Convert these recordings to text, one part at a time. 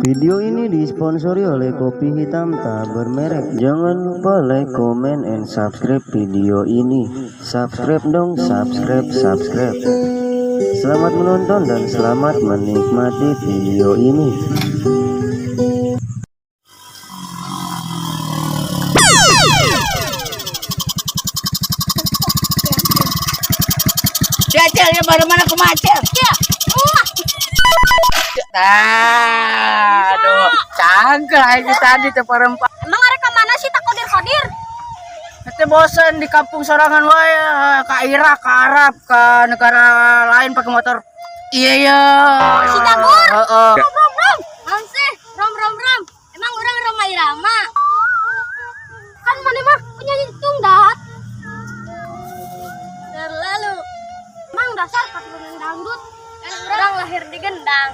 Video ini disponsori oleh Kopi Hitam Tak Bermerek. Jangan lupa like, comment, and subscribe video ini. Subscribe dong, subscribe, subscribe. Selamat menonton dan selamat menikmati video ini. Cel, ya baru mana kumaha, Cel? Ya. Wah. Ah, aduh, cangkel aing tadi teh parempak. Emang arek ka mana sih tak kodir-kodir? Teh bosen di kampung sorangan wae, ke Irak, ke Arab, ke negara lain pakai motor. Iya ya. Si Jagur. Heeh. Rom rom rom. Naon sih? Rom rom rom. Emang urang Rhoma Irama. Kan mana mah penyanyi tunggat. Terlalu. Emang dasar keturunan dangdut. Kan urang lahir di gendang.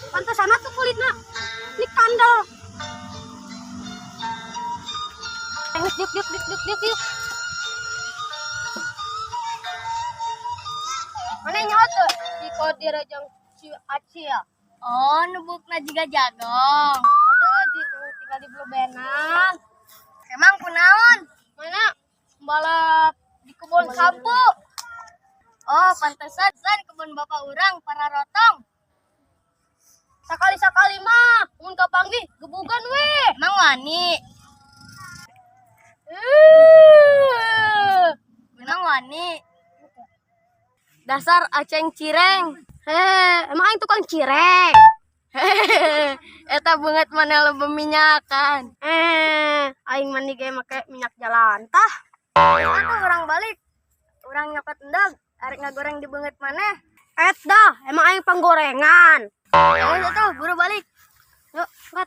Pantesan tuh kulitna. Ini kandel. Yuk yuk yuk yuk yuk yuk. Mana nyaho tuh si Kodir jeung si Acil. Oh, nubukna jiga jagong. Aduh, di, tinggal di Blubenan. Emang kunaon? Mana balap di kebun sapu. Oh, pantesan san kebun bapak urang para rotong. Sakali-sakali mah mun kapanggih gebugan we. Emang wani. Emang wani. Dasar aceng cireng. Hehe, emang aing tukang cireng. Hehehe, eta beungeut mana lebih minyakan. Aing mandi ge make minyak jalantah. Atuh urang balik. Urang nyokot endog, arek ngagoreng di beungeut maneh. Et dah, emang aing panggorengan. Ayo tuh, buru balik. Yuk, kat.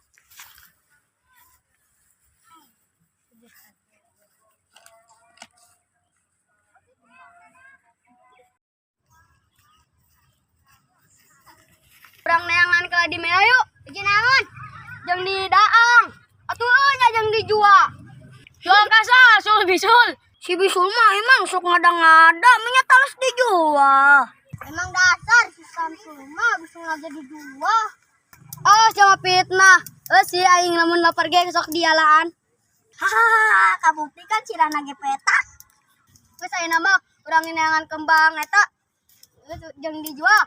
Urang neangan ke di mea yuk. Jeung naon? Jeung di daang. Atuh euy nya jeung dijual. Jual ka saha sul bisul? Si bisul mah emang sok ngada-ngada minyak talus dijual. Emang dasar si Samsul mah bisul aja dijual. Oh, sama fitnah. Eh si aing lamun lapar ge sok dialaan. Hahaha, kabukti kan cirana ge petak. Geus ayeuna mah urang neangan kembang eta jeung dijual.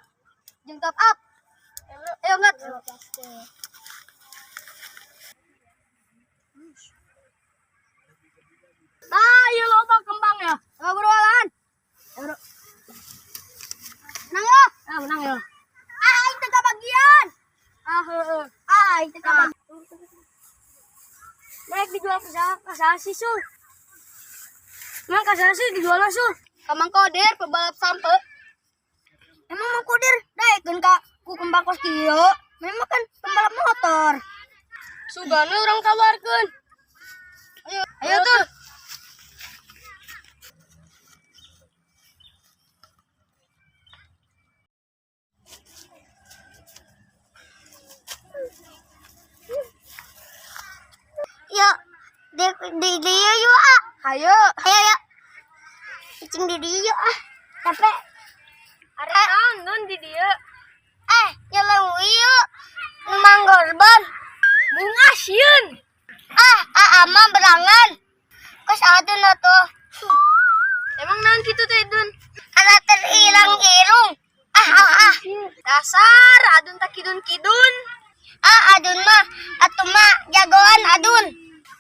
Jeung top up. Ayo ngat. Nah, ieu loba kembang ya. Ayo buruan. Ayo. Menang ya. Ah, menang ya. Ah, aing teu kabagian. Ah, heueuh. Ah, aing teu kabagian. Naik dijual ke saha sih, Sul? Emang ka saha sih dijual Sul? Ka Mang Kodir pebalap sampe. Emang Mang Kodir daekeun ka ku kembang kos kieu? Memang kan pembalap motor. Sugana urang kabarkeun. Ayo, ayo tuh. Yuk, di yuk ah. Ayo. Ayo yuk. Cicing di dieu ah. Capek. Arek naon nun di dieu? Nyeleng yuk. Nemang gorban. Bunga sieun. Ah, ah ama berangan. Kos adun atuh. Emang naon kitu teh Dun? Anak terhilang irung. Ah, ah, ah. Dasar adun tak kidun-kidun. Ah, adun mah atuh mah jagoan adun.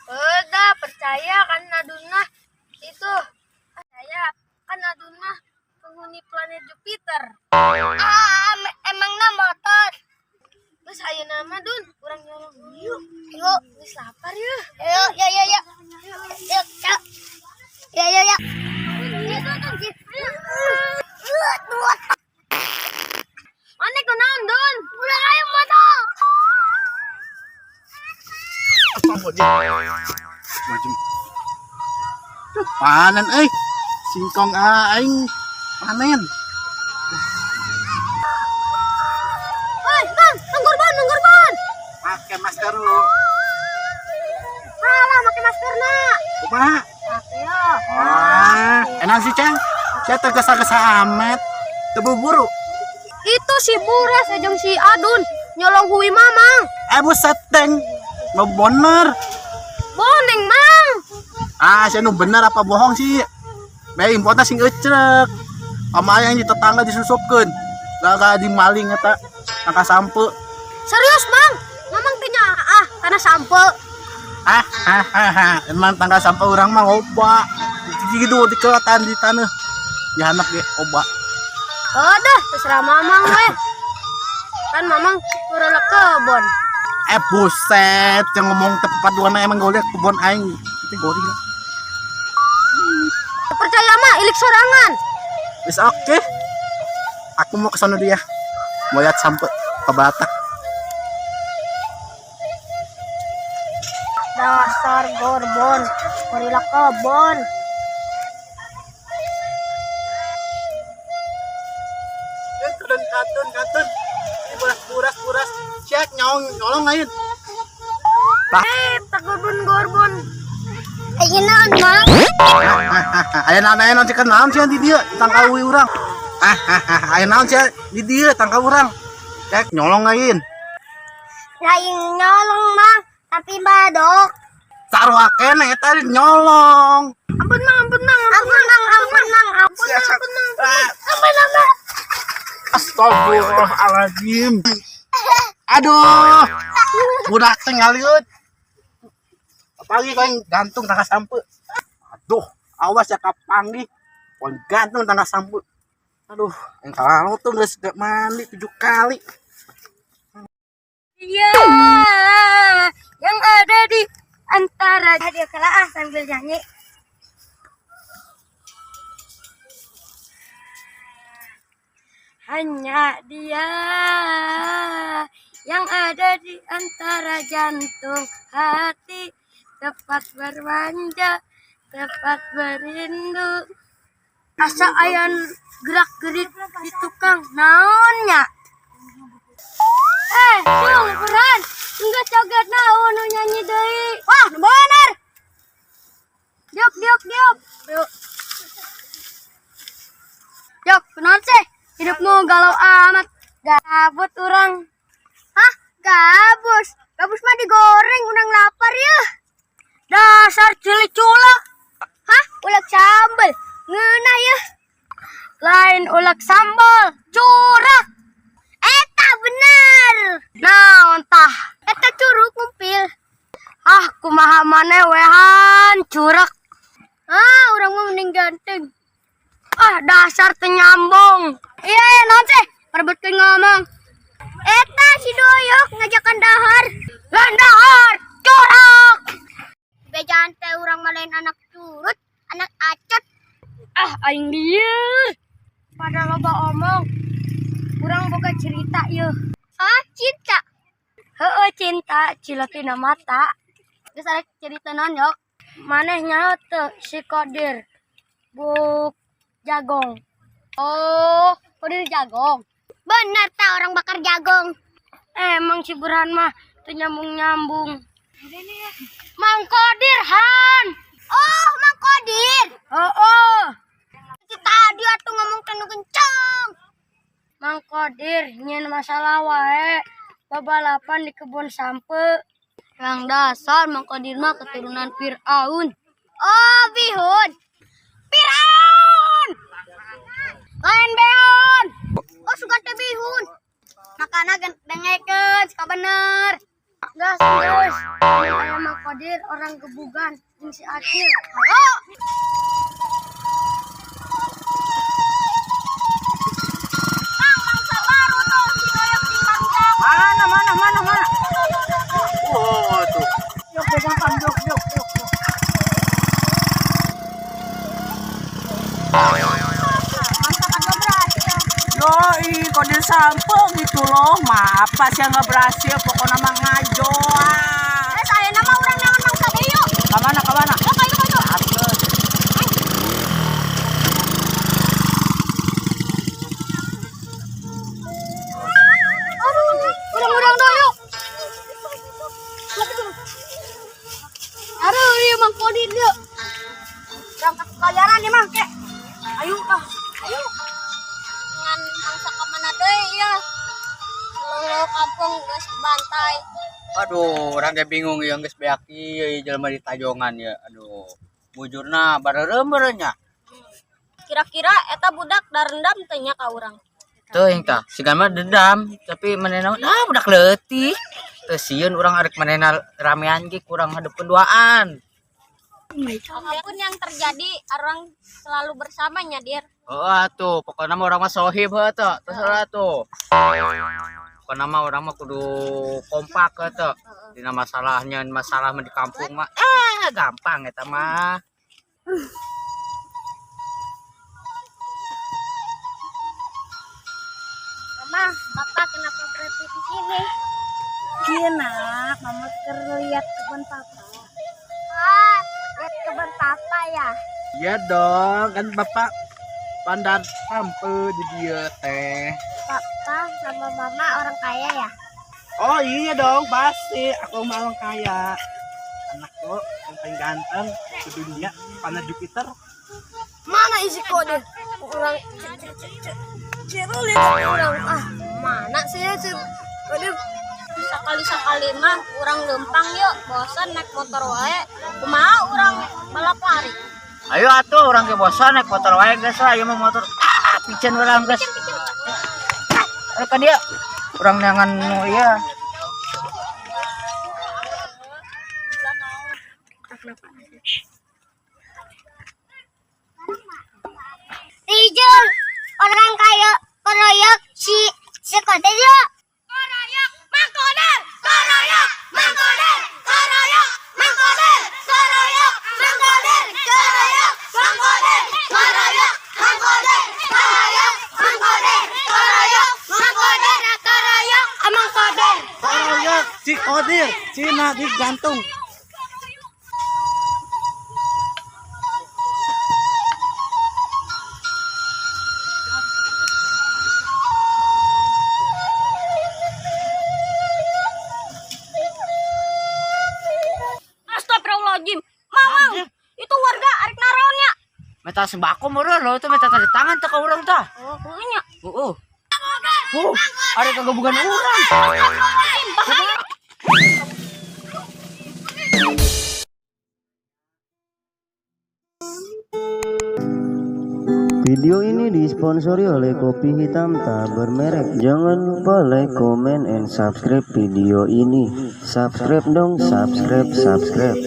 Udah percaya kan adun mah itu. Percaya kan adun mah penghuni planet Jupiter. Ah, emangna motor. Geus ayeuna mah Dun, urang nyolong yuk. Yuk, Geus lapar yeuh. yuk, yuk, yuk, yuk. Yuk, yuk. Yuk, yuk, yuk. Mana kunaon Dun? Udah ayo motor. Macam panen euy. Singkong aing panen. Hei, Bang, nang gorban. Pakai masker lu. Salah make maskerna. Kumaha? Ayo. Ah, enak sih, Cang. Saya tergesa-gesa amat. Teu buru. Itu si Buras jeung si Adun. Nyolong hui Mamang. Eh buset teng. Mau bener. Boneng, Mang. Ah, saya nu bener apa bohong sih? Bae impotna sing ecrek. Sama yang di tetangga disusupkeun. Gak di maling eta tangka sampe. Serius, Mang. Mamang teh ah tanah sampel. Ah, ah, ah, ah. Emang tangga sampeu urang mah loba. Gitu dikelotan di tanah. Dihanak ge oba. Aduh, terserah Mamang weh. Kan Mamang urang kebon. Eh buset, yang ngomong tepat dua emang gue liat kebon aing. Itu gorila. Percaya mah ilik sorangan. Wis oke. Aku mau ke sana dia. Mau lihat sampai ke Batak. Dasar gorbon, gorila kebon. Katun, katun, katun. Ini buras, buras, buras. Cek nyolong, nyolong lain. Eh, tak gorbon gorbon. Ayo naon, Mang? Aya naon aya naon cek naon sih di dia tangkal uwi urang. Aya naon sih di dia tangkal urang. Cek nyolong lain. Lain nyolong, Mang, tapi badok. Sarua keneh eta nyolong. Ampun, Mang, ampun, Mang. Ampun, Mang, ampun, Mang, ampun, Siap, siap. ampun, Mang. Ah. Ampun, ampun. Astagfirullahaladzim. Aduh. Budak teh ngaliut. Apalagi kau yang gantung tangga sampe. Aduh, awas ya kapanggih. Kau yang gantung tangga sampe. Aduh, yang kalau tuh geus gak mandi 7 kali. Iya, yang ada di antara Aduh, kalah ah sambil nyanyi. Hanya dia yang ada di antara jantung hati, tempat bermanja, tempat berindu. Asa ayan gerak-gerik di tukang naonnya. Eh, Cung, Burhan, enggak coget naon nu nyanyi deui. Wah, bener. Diok, diok, diok. Yuk. Yok, kunaon sih? Hidupmu galau amat. Gabut urang. Hah? Gabus. Gabus mah digoreng, urang lapar ya. Dasar cilik culak. Hah? Ulek sambel. Ngeunah ya. Lain ulek sambal, curak. Eta bener. Naon tah? Eta curug ngumpil. Ah, kumaha maneh wehan curak. Ah, urang mah mending ganteng. Ah, dasar teu nyambung. Iya, iya, naon sih? Perebutkeun ngomong. Eta si Doyok ngajakan dahar. Lain dahar, curak. Bejaan teh urang mah lain anak curut, anak acot. Ah, aing lieur. Pada loba omong. Urang boga cerita yeuh. Hah? Cinta. Heeh, cinta ciletina mata. Geus arek cerita naon, Yok? Maneh nyaho teu si Kodir buk jagong. Oh, Kodir jagong. Bener ta orang bakar jagong. Emang si Burhan mah teu nyambung-nyambung. Mang Kodir Han. Oh, Mang Kodir. Heeh. Itu tadi atuh ngomong teh nu kenceng. Mang Kodir nyieun masalah wae. Babalapan di kebun sampe. Yang dasar Mang Kodir mah keturunan Fir'aun. Oh, bihun. Fir'aun. Lain beon. Oh, suka teh bihun. Makana dengekeun suka bener. Gas, geus. Aya Mang Kodir orang gebugan jeung si Acil. Halo. Mang, mangsa baru tuh si Doyok di Bangka. Mana mana mana mana. Oh, tuh. Yok pegang yok yok yok. Yok. Mangsa kagak berhasil. Yoi, kodir sampo gitu loh. Maaf pas yang nggak berhasil, pokoknya mah ngajo. Ah. Eh, saya nama orang naon mangsa deui yuk. Kamana kamana? Yuk, ayo, ayo. Asli. Aduh, urang-urang doyok. Aduh, ini Mang Kodir yuk. Berangkat kelayaran nih Mang, kek. Ayo ah, ayo. Ngan mangsa ka mana deui ya. Lo kampung geus dibantai. Aduh, urang ge bingung ieu geus beak ieu jelema di tajongan ya. Aduh, bujurna bareureum meureun nya. Kira-kira eta budak darendam teh nya ka urang. Teuing tah, siga mah dendam, tapi manehna ah budak leutik. Teu sieun urang arek manehna ramean ge kurang hadeupeun duaan. Apapun yang terjadi, orang selalu bersamanya, Dir. Oh atuh, pokoknya mah urang mah sohib heuh teh, terserah tuh. Pokoknya mah urang mah kudu kompak heuh teh. Dina masalahnya masalah mah di kampung mah gampang eta mah. Mama, Papa kenapa berhenti di sini? Iya, nak, mama keur lihat kebun papa. Ah, lihat kebun papa ya. Iya dong, kan bapak bandar sampe di dia teh. Papa sama mama orang kaya ya? Oh iya dong, pasti aku mah orang kaya. Anakku yang paling ganteng di dunia, panah Jupiter. Mana isi kode? Orang lihat orang ah mana sih ya kode? Sekali-sekali mah urang lempang yuk, bosan naik motor wae. Kumaha urang balap lari? Ayo atuh urang ge bosan naik motor wae geus lah, ieu mah motor piceun urang geus. Ayo ka dieu. Urang neangan nu ieu. Rijul, orang kaya keroyok si si kode yuk. Keroyok Mang Koder, keroyok Mang Koder, keroyok Mang Koder, keroyok Mang Koder, keroyok Mang Koder, keroyok Mang Koder, keroyok Mang Koder, keroyok Mang Koder, keroyok Mang Koder. Keroyok si Kodir, Cina digantung. Astagfirullahaladzim. Mamang, itu warga arek naronnya. Meta sembako meureun lo itu meta tanda tangan teh ka urang tah. Oh, punya. Heeh. Arek kagabugan urang. Bahaya. Video ini disponsori oleh kopi hitam tak bermerek. Jangan lupa like, comment, and subscribe video ini. Subscribe dong, subscribe, subscribe.